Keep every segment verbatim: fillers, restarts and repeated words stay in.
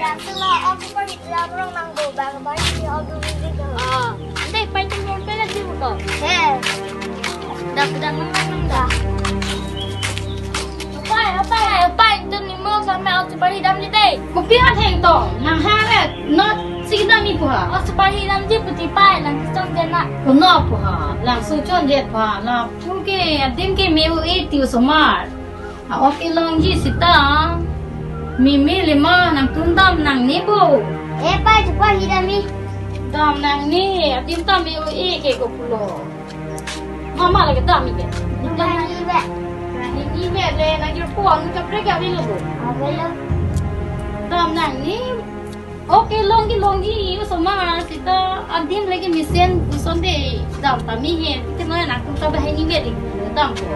Langsung lo, aku pergi ke dapur nang do, bang, bang, si aku pergi do. Ah, ante pai tum ron pela di ko. He. Dak, dak, nang, nang, nang, dak. Pai, pai, pai, tum ni mo kami aku pergi dam di dei. Kopi han heng to, nang ha re, not si dam ni puha. Oh, supari dam di puti pai, nang kisong dena. Kono puha, langsung chonjet puha, lapu ke, adim ke me-o-e ti osomar. A-ok kelongji seta. Meme le ma nangtum dam nangne bo. Eh, pai, chupa hi dam ni. Dam nangne, adim ta me-o-e ke ko pulo. Mama lake dam ni ke. Dam ni be. Ni be le nang jur po ang kaprek avelo bo. Avelo. Dam nangne. Ok, longji, longji, osomar seta adim lake mesen puson de dam ta me he. Te ma nangtum ta bahai ni me di dam ko.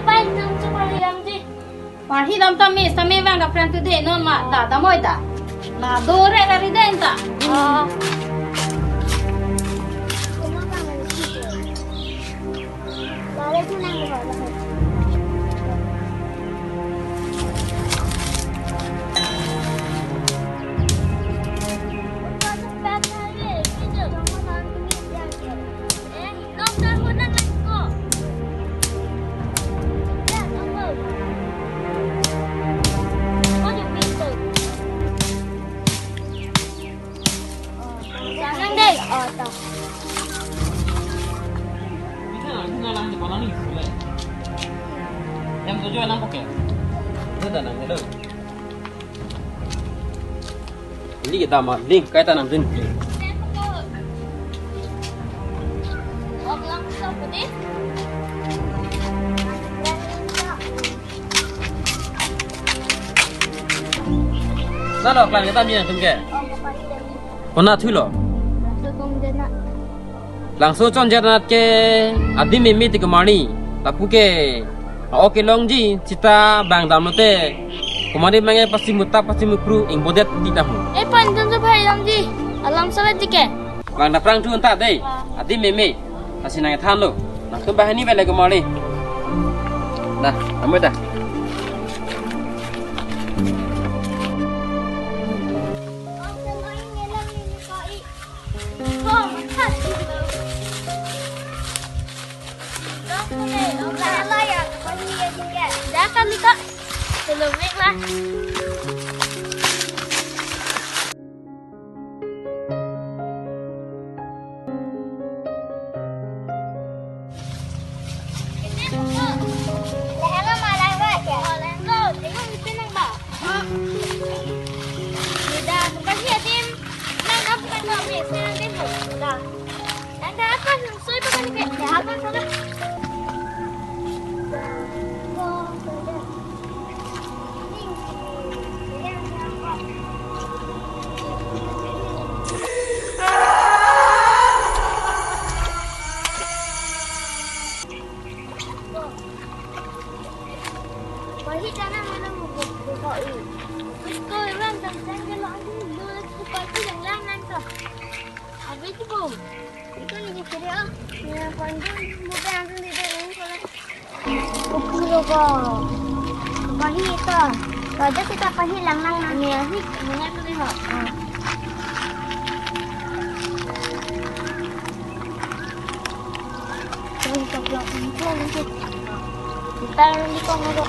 Pai nang chupa hi dam di. Parhi dam ta me, ta me vang da pran tu de non ma da dam oi da. Na do re ra ri den ta. Ah. Jangan deh. Oh, toh. Bisa, bisa lang di kolam ni, boleh. Yang tujuh enam pakai. Itu tanam dulu. Ini kita mah, ini kayak tanam sini. Oh, bilang susah putih. Nalo, klang kita mina tum ke. Kona thulo. Langso chonjet nat ke adim meme ti kemarni. Lapu ke a-ok kelongji seta bang damlote. Komarni menge pasi muta pasi mupru ingbodet di tahu. Eh, pan tum tu bhai damji. Alam salat di ke. Bang da prang thu anta dei. Adim meme. Lasi nangthanlo. Nangtum bahai ni bele kemarni. Nah, amat dah. Dah kan, Dika? Belum, Mek, lah. Pahit anak mana mau buka i. Terus kau orang tentang kalau aku dulu sepatu yang lang nangkap. Habis itu bu. Itu nih kiri ah. Ya panjang bukan langsung di dalam kalau. Ukur ko. Pahit ito. Pwede kita pahit lang lang na. Ini ahi, ini ko rin ho. Ah. Uy, kablak nito, nito. Kita lang di ko ngoro.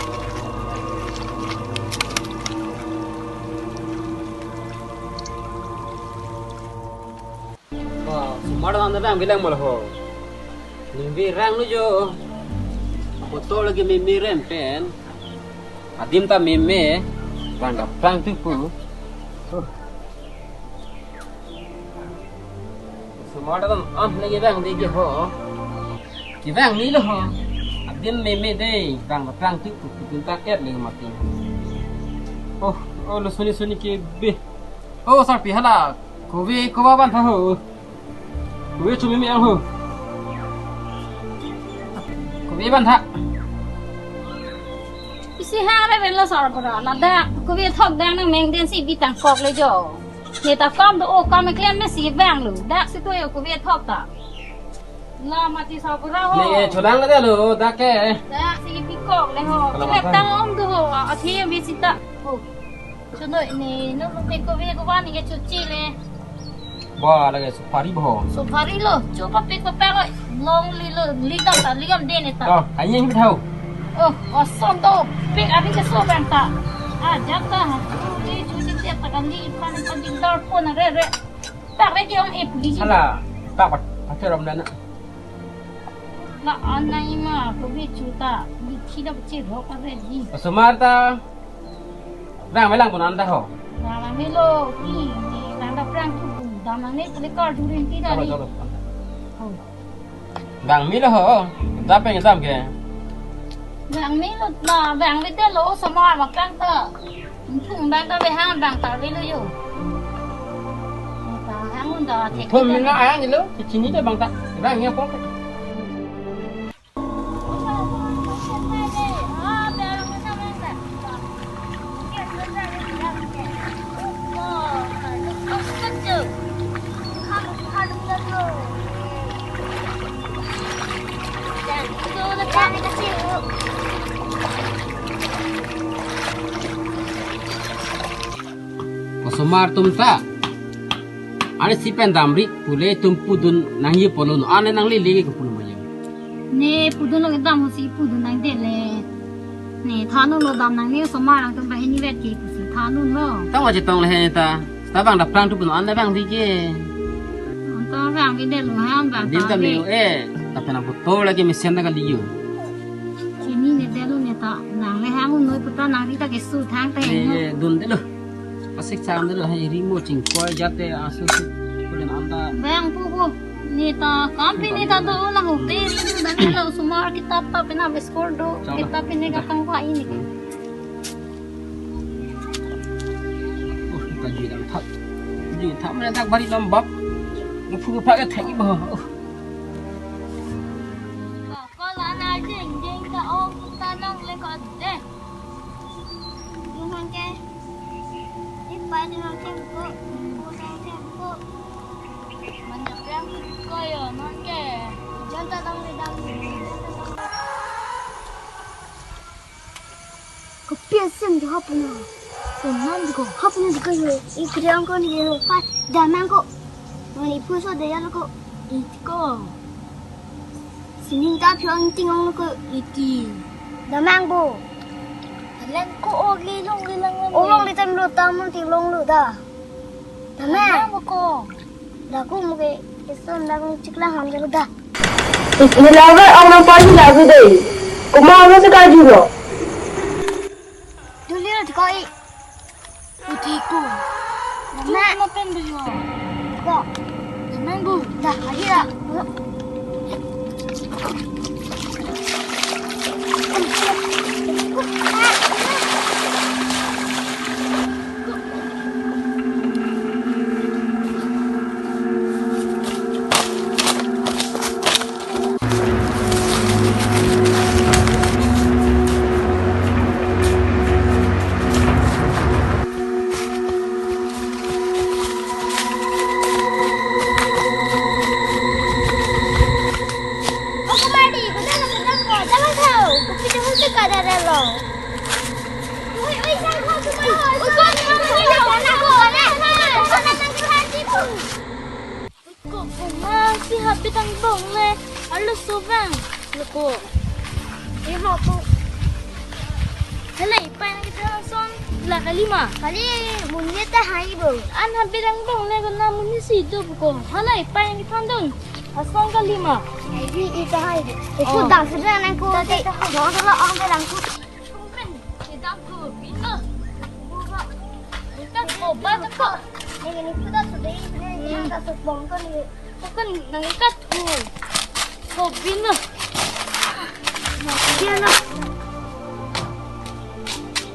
Wah, osomar dan rang bilang malah ho. Ningve rang nu jo. Kotor lagi meme rem pen. Adim ta meme. Rang da prang tu pu. Huh. Osomar dan ah lagi rang dei ke ho. Kevang ni lo ho. Adim meme dei. Rang da prang tu pu. Pu ta et lagi mati. Oh, oh, lo suni suni ke be. Oh, sarpi hala. Kove kova ban tha ho. Kove chumi mi ang ho. Kove ban tha. Isi ha re ven lo sar pura. Na dak kove thok dak nang meng den si bi tangkok le jo. Ne ta kom do o kom klem me si vang lo. Dak si to yo kove thok ta. La mati sar pura ho. Ne cholang le lo dak ke. Dak si bi kok le ho. Kalau Chelek makan. Tang om do ho. Athi bi si ta. Ho. Chunoi ne, non non pe kopi kovan ke chuchi le. Ba lake supari bo. Supari lo, chupa pe kopi ko. Longlilo, ligam ta, ligam de ne ta. Oh, hanya ni bithau. Oh, oson to, pe abang ke so bang ta. Ah, jam ta ha. Chuchi chuchi ta kan di pan pan di dar pon re re. Tak re ke ong e puli. Hala, tak pat, pakai rom dana. La anai ma, kopi chuta, di khida bchi ro ka re di. Osomar ta. Bang melang pun anta ho. Bang melo, ki, ni nang da prang tu, dam nangne pele kar durin ti da. Chalo, ni. Chalo. Oh. Bang melo ho, dam peng dam ke. Bang melo, na, bang melo lo, osomar ma prang ta. Thum bang ta behang bang ta velo yo. Ta hang un da thek. Thum mina ayang lo, chini de bang ta. Bang ya pok. Osomar atum ta. Arnisi pen damri pule tum pudun nangji pulo no. Ane nanglele ke pulo ma ya. Ne pudun lo kedam ho si pudun nangde le. Ne thanlo dam nangne osomar nangtum ba hini vet ke pusi thanlo. Tang wa chetong le he ta. Ta bang da prang tu pun ane bang di ke. Anta bang ke de lo ha bang. Dim ta ta de. Me e. Ta pena botol lagi mesen ta kali yo. Chini ne de lo ne ta. Nang le hang noi puta nang ri ta ke su thang te. Ne no. Ye dun de lo. Asik cham de lo hai ri mo chingkoi jate asu su. Kulen anta. Bang pu pu. Ne ta kampi ne ta do na ho te ri du dan lo osomar kitab ta pena beskor do. Chalo. Kitab pene ka tang wa ini. Oh, ta jui dam thap. Jui thap mana tak bari lambak. Ngepu ngepak ke thek ibo. Oh. Ko la na jeng jeng ta ong ta nong le ko de. Nuhon ke. Ipai di nong themko. Ko nong themko. Manjak yang ko yo non ke. Jan ta dang le dang. Kopi asem jo hapuna. Semam jo ko hapuna jo ko yo. Ikriang ko ni yo. Hai, damang ko. Mani puso de ya lo ko. Itko. Sining ta phiong ting ong lo ko. Iti. Damang bo. Lang ko o le long le lang lang. O long le tam lo tam ti long lo da. Damang. Damang bo ko. Laku mo ke, keson laku chikla ham jalu dah. Nilave ang nang pagi lagi deh. Kuma ang si kaju lo. Duli lo dikoi. Uti ku. Mana? Mana pen dulu? Ko. Mana bu? Dah, lagi dah. Ko, ko, ma si habit angbong le, arloso vang, loko. Eh, ho, ko. Hala, ipai nangkethan ason, la kali ma. Kali, munye ta hai bo. An habit angbong le, kona munye si do ko. Hala, ipai nangkethan dong. Ason kali ma. Ai, di ita hai. Iku dam sudah nang ko. Ta, ta, ta. Dong sudah ang ke lang ko. Pen, kedam ko, bina. Buka. Buka, ko, ba, ko. Ini, ini kita sudah, ini, ini kita sebong kan ini. Bukan, nangkat ko. Ko, bina. Dia na.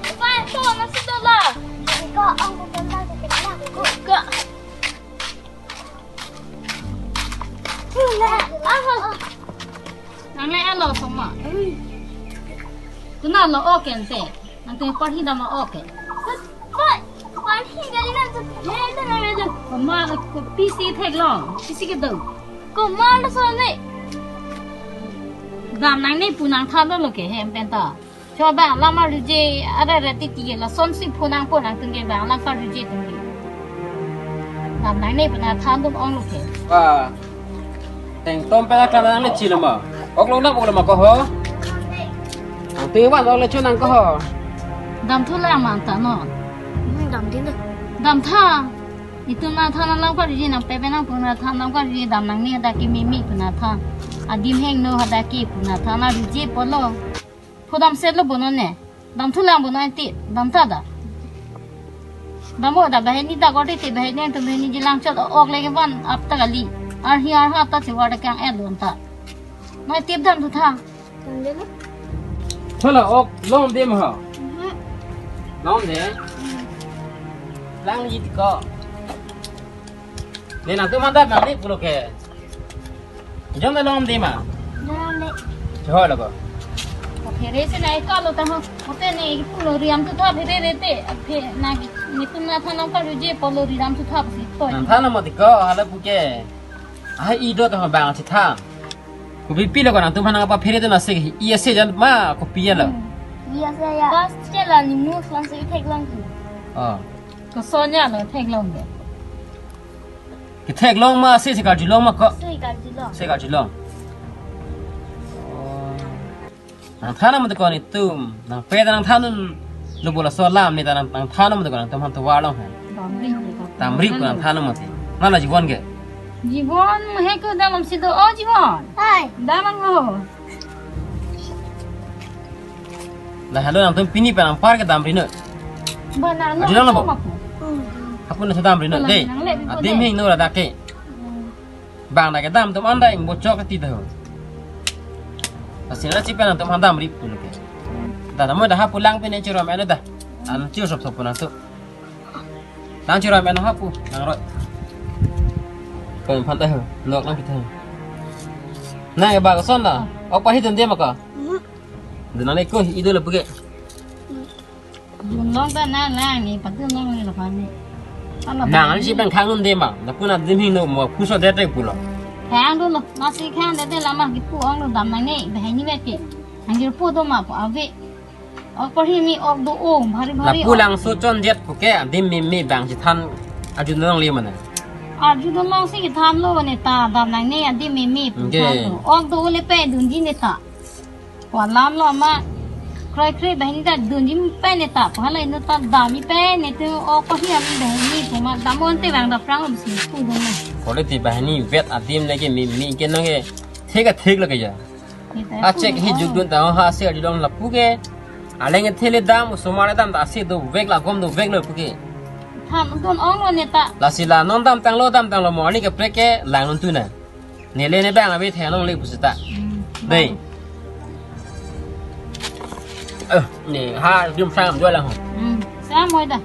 Apa itu, nasi dola? Buka, ang bukan lagi, kita buka. Buka. Nang le alo soma. Kuna lo oken te. Nang te parhi dam oken. Parhi gali nan tu. Ye ta nang le. Soma ko pisi thek lo. Pisi kedo. Ko ma lo so ne. Dam nangne pu nangtha lo ke hem pen ta. Cho bang alam arjuje, are are titi ke lasonsi phonang phonang tung ke bang alam arjuje tung ke. Dam nangne pu nathan dun ong lo ke. Wah. Teng tom pela kala nangne chilo ma. Ok long dam ok long ma ko ho. Ang tu wan ok le chonang ko ho. Damthu lang ma anta non. Hmm, dam din de. Damtha. Itum nathan alam arjuje nangpepe nang pu nathan alam arjuje dam nangne hadak ke meme pu nathan. Adim hingno hadak ke pu nathan arjuje pulo. Phodam set lo bo non ne. Damthu lang bo non ti. Damtha da. Dam-o da banghini ta korte te banghini tum banghini jilang chot ok leke van ap ta kali. Arhi arha ta si war ta kang et lo anta. Noi tip damthu tha. Tang de lo. Thola ok long dem ha. Mhm. Long de. Mhm. Lang ji ko. Ne nangtum manda nang ni pulo ke. Jom da long dem ma. Jom de. Choi lo ko. Phere se nai ka lo ta ho. Ote ne pulo riam tu tha phere re te. Phe na ni tum nathan alam arjuje pulo riam tu tha si to. Nangthan mo ti ko hala pu ke. Ai i do ta ho bang si tha. Kopi pilo ko nangtum aphan nangpaphere dun ase ke, i ase jan ma kopi ya lo. Hmm. I ase ya. Pas che la ni mu lang si theklong ki. Oh. Koson ya lo theklong ke. Ketheklong ma ase si karjulong ma ko. Ase karjulong. Ase karjulong. Oh. Nangthan amat ko netum. Nangpe ta nangthan dun lo bo laso alam ne ta nang, nangthan amat ko nangtum aphan tovar long hai. Damri. Damri ko nangthan amat. Nang la jibon ke. Jibon he ko dam si do o jibon. Hai. Dam ang lo. Lahelo nangtum pini pen anpar ke damri no. Ba nang no. Ajulong lo bo. Hmm. Hapun na damri no. Dei. Nang le bi ko adim dei. Hingno ladak ke. Hmm. Bang na kedam atum andai ingbo chok ti dah. Asin na chipen atum andam rip pulo ke. Dah namo dah pulang pine chirom eno dah. An chir sop sop pulang tu. Nang chirom eno hapu nang roi. Ko phan dah. Nok nang kita. Nang ba koson na. Ok pahidun dia maka. Mhm. Dun nang le ko ido le puke. Dun long ta nang lang ni, patun long ni lo kami. Nang an si bang khang nun de ma, lapu na adim hingno mo puso de te pulo. Khang dun lo, masi khang de te lama kipu ong lo dam nangne, banghini vete. Hangir pu do ma pu ave. Ok parhi mi ok do o, bhari bhari. Lapu ok. Lang so chonjet pu ke, adim meme bang si than arjudun long le mane. Arjudun long si kethan lo ne ta, dam nangne adim meme pu. Nge. Than lo. Ok do o le pe dunji ne ta. Ko alam lo ma. Kroi kroi banghini ta dunji pen ne ta. Ko hala ino ta damji pen ne tu o ko hi am banghini ko ma damon te bang da prang si pu dun na. Ko le ti banghini vet adim leke meme ke nang ke. Thik a thik lake ya. Ni ta a pu chek hi no. Juk dun ta ha se di dong lapu ke. Aleng thele dam osomar dam ta si dovek la gom dovek lo pu ke. Than dun ong lo ne ta. Lasi la non damtang lo damtang lo mo ani ke prek ke lang nun tu na. Nele ne bang abi theng long le pu seta. Hmm. Dei. Eh, ne ha dum sang dua lang ho. Hmm. Sa moi da.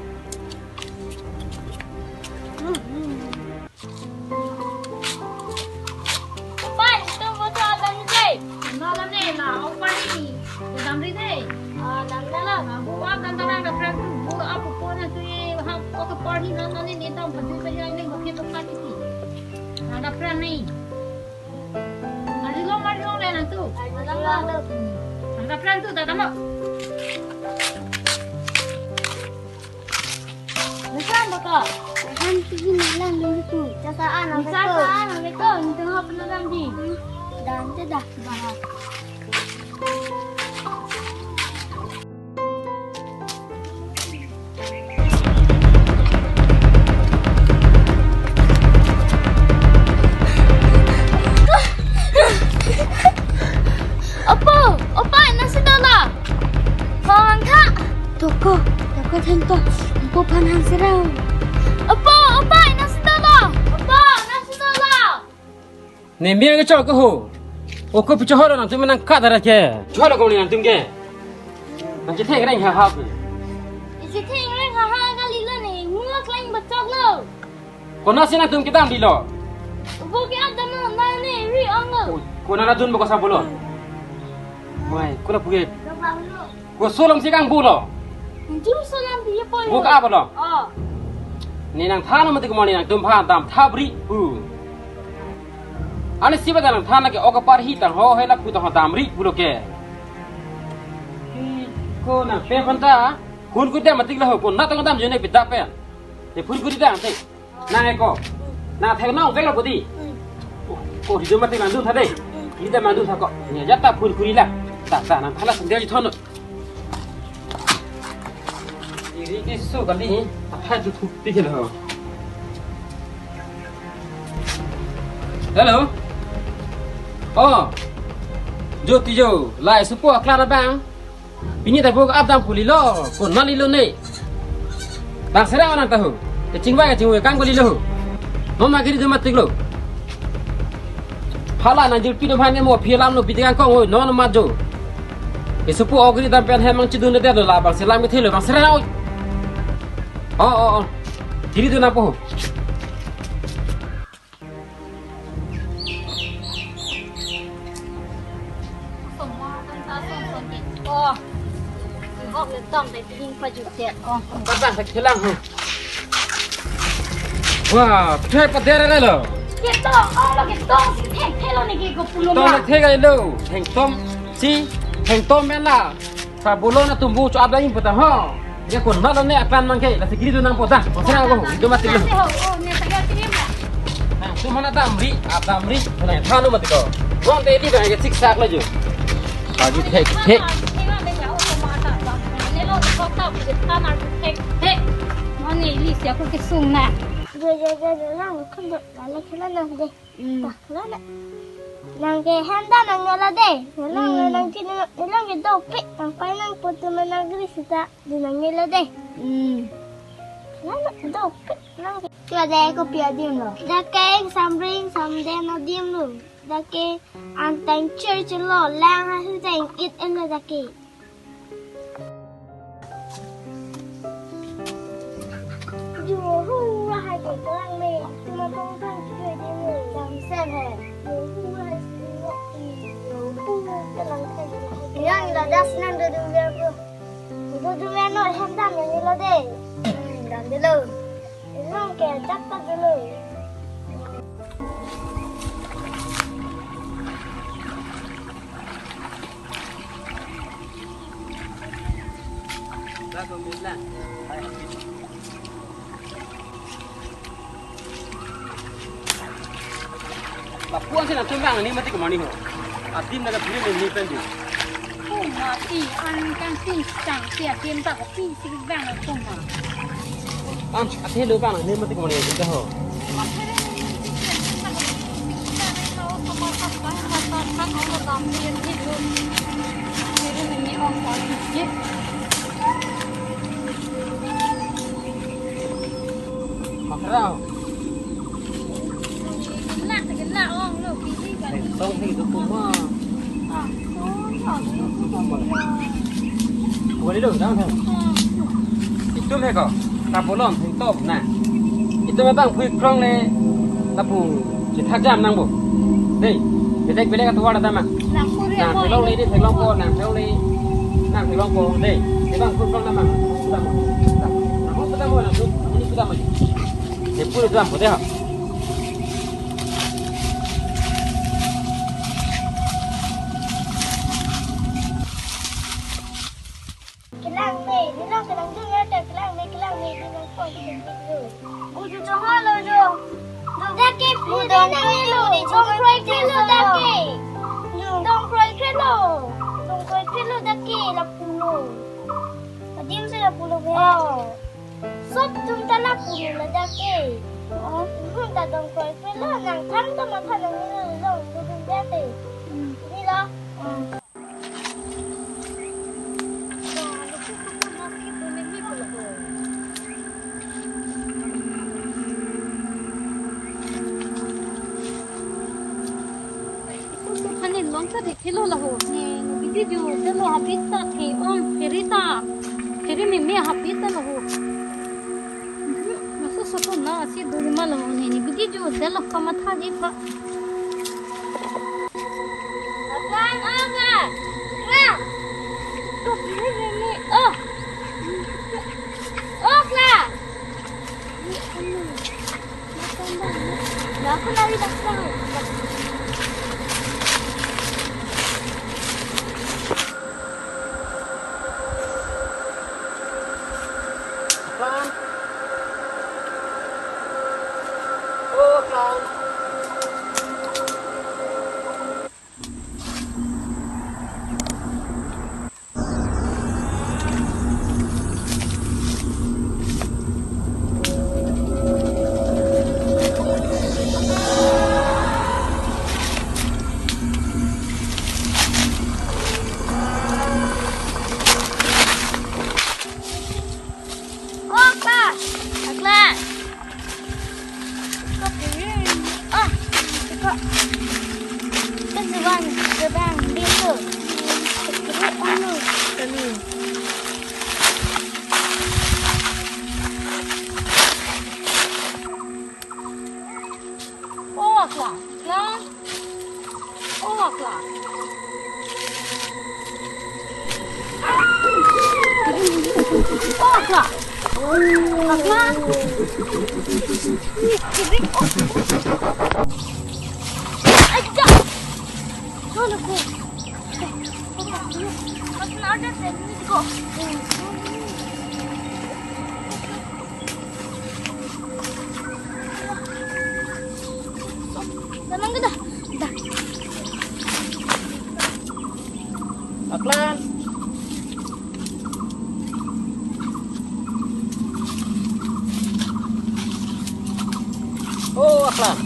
Hmm, hmm. Pai, tum bo to dam dei. Na la ne la, o pai ni. Dam ri dei. Ah, dam da la. Ah, bu wa dam da la da pran tu. Bu a pu po na tu ye ha ko ke party na na ni ni tam pa tu pa ya ni ko ke to ka ti. Na da pran ni. Ari long, ari long le nang tu. Ari long, ari long. Nang kapran tu, ta tamo. Nisan baka. Nisan tinggi malang dulu tu. Casa anak betul. Casa anak betul. Nang tengok pernah di. Dan tidak. Opo, opa, nasi dola. Bang kha. Toko, toko thengto. Opo phan hang serau. Opo, opa, nasi dola. Opa, nasi dola. Ne mir ke chok ko ho. O ko picho horo nang tum nang ka dara ke. Choro ko nang tum ke. Nang ke theng reng ha ha. Isi theng reng ha ha kali lo ne. Mua klang bachok lo. Kona si nang tum kedam di lo. Bo ke adam na ne ri ang lo. Kona na dun bo ko sa bolo. Wai, kona puge. Ko solom si kang bulo. Jum solom di po. Buk apa lo? Oh. Ne nangthan mati ko mane nang tum phan dam thabri pu. Ani si ba nangthan ke ok parhi tang ho hela pu tang ho damri pulo ke. Oh, nang pen pen ta phone kuri dam matik lo ho, konat tong dam jone pida pen. Te phone kuri dam te. Nang eko. Nang thek nong vek lo bodi. Ko, ko hijo matik nang dun tha de. Kuri dam nang dun tha ko. Nya jat ta phone kuri la. Ta, ta, nang thala sandal ji thon. Iri ke so kali, athai tu thup ti ke lo. Hello. Oh. Jo ti jo, lai supo aklar abang. Pini ta bo ap dam puli lo, konat lilo ne. Bang serang nang ta ho. Kechingvai kechingvai kang puli lo ho. Mama kiri dam matik lo. Hala nang jirpi dam han ke mo phi alam lo piti kangkong oi, non mat jo. Ke supo ok kiri dam pen hem mang chidun de lo la bang selam ke thelo bang serang oi. Oh, oh, oh. Kiri dun nang po ho. Oh, ihok le tong de ping pajut det. Oh. Patang sa kelang ho. Wah, thek pader re lo. Ketong, oh, lo ketong si thek thek lo ne ke ko pulo. Tong ma. Thek lo, thengtom si, thengtom men la. Sa bolon atum bu cho abla in pota ho. Ya konat lo ne apan mang ke, lasi kiri dun nang pota. Pota ko, itum matik lo. Oh, ne saga kiri ma. Nang tu mana damri, ap damri, mana thanu matik ko. Rong te di bang ke siksak lo jo. Pagi thek, thek. Mane ili siya ko kesung na. Jo, jo, jo, jo, lang, khun do, lang, khun lang de. Hmm. Ta, lang, lang. Nang ke hem dam nangne lo de. Lang, lang, hmm, nang chini, lang ke dopik, nang pai nang putu ma nang gri sita, di nangne lo de. Hmm. Lang, lang, dopik, lang ke. Tua de kopi adim lo. Dak ke samring, samden adim lo. Dak ke antang church lo, lang ahu deng it en lo dak ke. Jo hu lahai ke kelang me, tuma tong tang kiri di me. Jam sen he. Jo hu lahai ke kelang me. Jo hu kelang ke. Yang la das nang do do ya ko. Do do ya no hem dam ya ni lo de. Hmm, dam de lo. Ilong ke ajak ta dulu. Lapuan si nang tumbang ni mati kemani ho. Adim naga beli ni pen di. Ko mati an kan si sang si adim ta ko pi si bang ko ma. An athe lo bang ni mati kemani ho. Makrau. Kena, kena ong lo, pili kan. Tong hi tu kuma. Ah, oh, ya, ya, ya. Boleh lo, dah, dah. Hmm. Itum he ko, ta bolon, thengtom na. Itum abang phui krong le, lapu, chethak jam nang bo. Dei, belek belek atovar ada ma. Nang puri nang ako theklong ini. Le, dei, theklong po, nang theklong le, nang theklong po, dei. Abang phui krong na ma. Nang phui krong na ma, nang phui krong na ma. Nang phui krong na ma. Nang phui krong na ma. Kelang me, nilong kelang dun ya, kelang me, kelang me, kelang pon, kelang me. Buju chong ha lo jo. Dak ke phu de nang lo, dong kroi kre lo dak ke. Dong kroi kre lo. Dong kroi kre lo dak ke, lapu lo. Adim si lapu lo be. Oh. Sop tum ta lapu lo la dak ke. Oh, hmm, ta dong kroi kre lo, nang thang ta matha nang ni lo, lo, lo, lo, dak ke. Hmm. Ni lo. Hmm. Panin long ta thekthe lo laho. Ne, ne bidi jo, te lo habit ta the, ong, phiri ta. Phiri meme habit ta laho. Mhm, maso sopo na, asi duri ma laho. Ne, ne bidi jo, te lo kamatha ji pha. Akan, ong, ah. Ra. Ko phiri meme, oh. Oh, kla. Kan sevan, sevan, dia tu. Kiri anu. Kami. Oh, Aklan. Aklan. Oh, Aklan. Oh, Aklan. Aklan. Ih, kiri. Aja. Mana ko? Aklan, ada tadi ko. Tenang ke dah. Dah. Aklan. Oh, Aklan.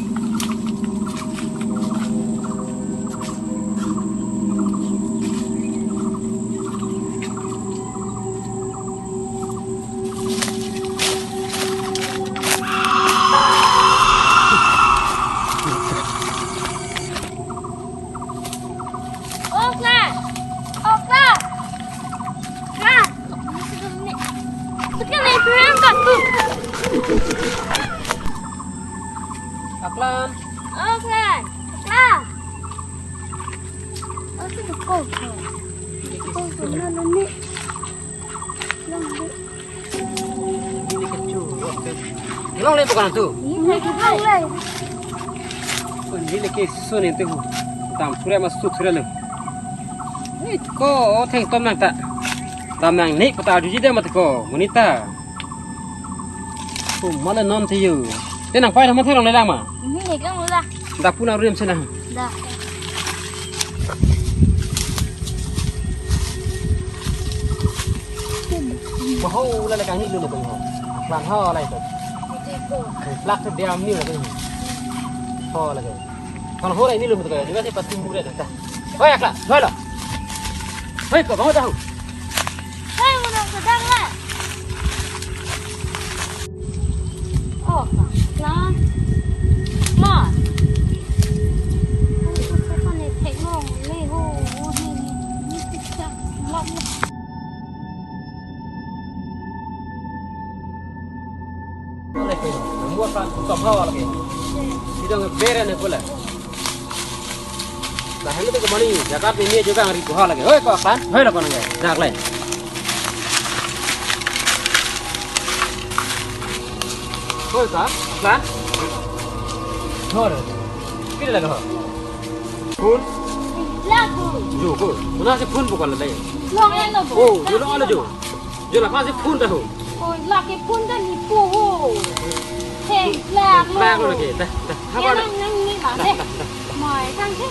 Aklan! Aklan! Aklan! Aklan! Aklan! Aklan! Aklan! Kelong le bukan tu. Ini lagi kelong le. Oh, ini lagi susun itu. Tam sure masuk sure le. Eh, ko theng tom nang ta. Dam nang ni kota aduji de mat ko. Monit ta. Ko mana non te yo. Te nangpai thamat thelong le lang ma. Ini lagi kelong le. Dak puna rim sena. Dak. Baho la le kang ni lo lo ko. Aklan ho la itu. Plak tu diam ni lo ko. Ho la ko. Kalau ho la ini lo ko. Dia si pasti murah dah. Hoi, Aklan, hoi lo. Hoi, ko bangun tahu. Hoi, mana sedang lah. Oh, Aklan. Aklan. Oh, siapa nih? Thek long, le ho, oh, ni, ni, ni, ni, ni, ni. Mua sa, sa bhawa lagi. Sidang bere ne pula. Dah, ini tu kemana ni? Jagat ni, ni juga ngari bhawa lagi. Hoi, ko Aklan. Hoi, lo ko nang. Jak le. Hoi, ko Aklan. Hor. Kiri lagi ho. Phone? Lagu. Jo, ko. Mana si phone bukan lagi. Long ano bu? Oh, jo long ano jo. Jo la pasi phone ta ho. Oi, lake phone ta ni po ho. Hey, lak lo. Lak lo lagi. Dah, dah. Ya, nang, nang ni ba, deh. Dah, dah, dah. Mai, kang, deh.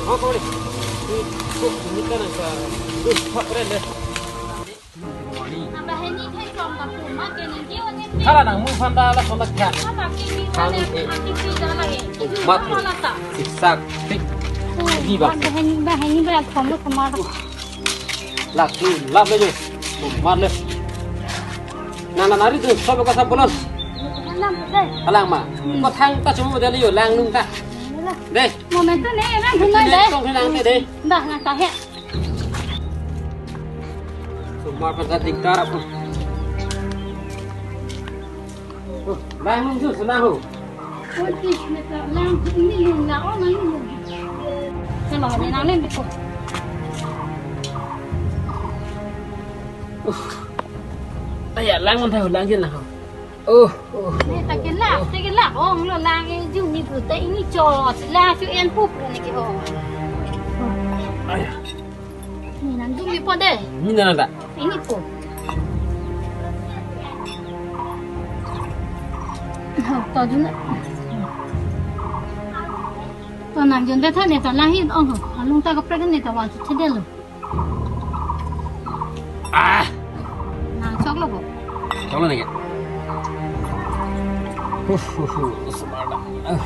Ho, ko ni. Ni, ko, ni kan ang sa. Duh, hak keren deh. Nang dah ni thai som ta po, ma ke ni dia ni. Hala nang mu phanda la phanda kya. Sama ke ni kan phanda ni. Aki pi dah lagi. Mat. Mana ta? Siksak, tik. Ui, di ba. Dah ni, dah ni, dah som lo kemar. Lak tu, lap le jo. Mat le. Nang nang nari tu, sob ka sab bolon. Alang ma. Hmm. Ko thang ta cuma dia liyo, lang nung ta. Deh. Momentum ni, lang nung deh. Tong lang te deh. Dah, nang ta he. Semua pada tingkar apa? Oh, lang nung tu senang ho. Oi, tis, meta lang ini yung na, oh, na yung. Selamat ni nang ni ko. Uh. Aya, lang man thaw lang jin na ho. Oh, oh. Ni ta ke lang, ta ke lang. Oh, lo lang e ju ni bu ta ini cho, la chu en pup ni ke ho. Aya. Ni nang ju ni po deh. Ni na ta. Ini po. Ha, to jun na. To nang jun de tha ni ta la hi ong ho. Alung ta kaprek ni ta wan chu thedel lo. Ah. Nang chok lo ko. Chok lo ni ke. Huh, huh, huh. Smart. Ah.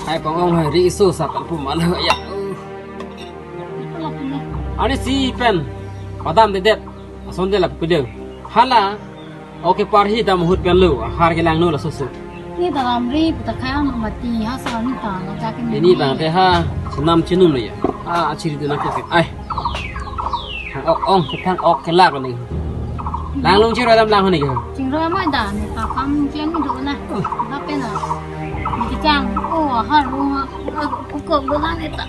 Hai pang ong hai ri so sa pan pu mal ya. Uh. Ani si pen padam dedet. Ason de la pideu. Hala. Okay, parhi dam hut pen lo. Har ke lang no la susu. Ni ta lamri puta khaya mati ha sa ni ta na ja ke ni. Ini bang te ha, senam chinum le ya. Ah, chiri tu nak ke. Ai. Thang ok ong, thang ok kelak ni. Lang lung chiro dam lang ni ke. Chingro ma da ni ta kam klem ni do na. Oh. Ba pe na. Ni kechang. Oh, ha ru. Ko ko do na ni ta.